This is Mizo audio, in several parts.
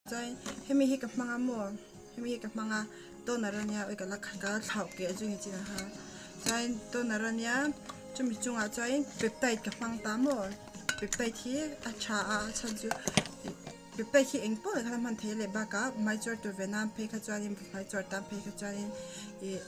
Chuan hemi hi ka hmang a maw hemi hi ka hmang a toner ania ui ka la ka la thlauh keh chu ni chin a kha chuan toner ania chumi chungah chuan peptide ka hmang ta maw peptide hi a tha a a chhan chu ih peptide hi eng pawh khan a hman theih leh bakah hmaichuar tur ve nan phei kha chuanin hmaichuar tan phei kha chuanin ih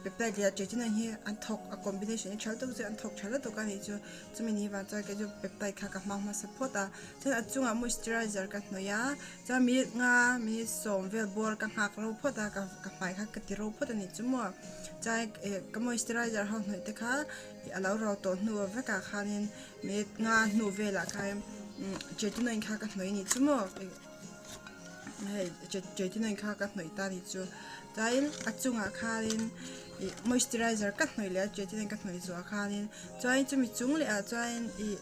peptide leh a tretna hi an thawk a combination hi tha lutuk chu an thawk tha lutuk a nih chu chumi ni vang chuan kei chu peptide kha ka hmang hmasa phawt a. Chuan a chungah moisturizer ka hnawih a chuan minute nga minute sawm vel bawr ka nghak ro phawt a ka ka hmai kha ka ti ro phawt a nih chu maw chuan eh ka moisturizer ho hnawih te kha ih a lo ro tawh hnu vekah khanin minute nga hnu velah khan umm tretinoin kha ka hnawih a nih chu maw hei tretinoin kha ka hnawih ta a nih chu chuanin a chungah khanin ih moisturizer ka hnawih leh a tretinoin ka hnawih zawhah khanin chuan chumi chung leh ah chuan ih.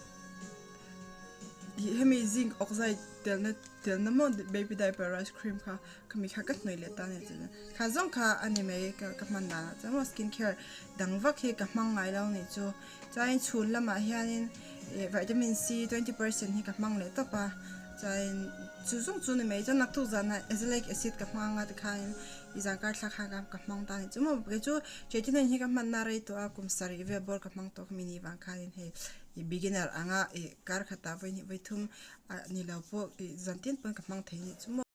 Ih hemi zinc oxide telna telna maw baby diaper rice cream kha khami kha ka hnawih leh ta a ni chuan kha zawng kha a ni mai ka ka hman danah chuan maw skin care dang vak hi ka hmang ngai lo a nih chu chuanin chhun lamah hianin ih vitamin C twenty percent hi ka hmang leh tawp a chuanin chu zawng chu a ni mai chuan naktuk zanah azelaic acid ka hmang anga tikhanin ih zan kar thlak khan ka hmang ta a ni chu maw kei chu tretinoin hi ka hmanna rei tawh a kum sarih vel bawr ka hmang tawh khami ni vang khanin hei. I beginner anga i kar khatah vawi hnih vawi thum ah ni lo pawh i zan tin pawn ka hmang thei anih chu maw.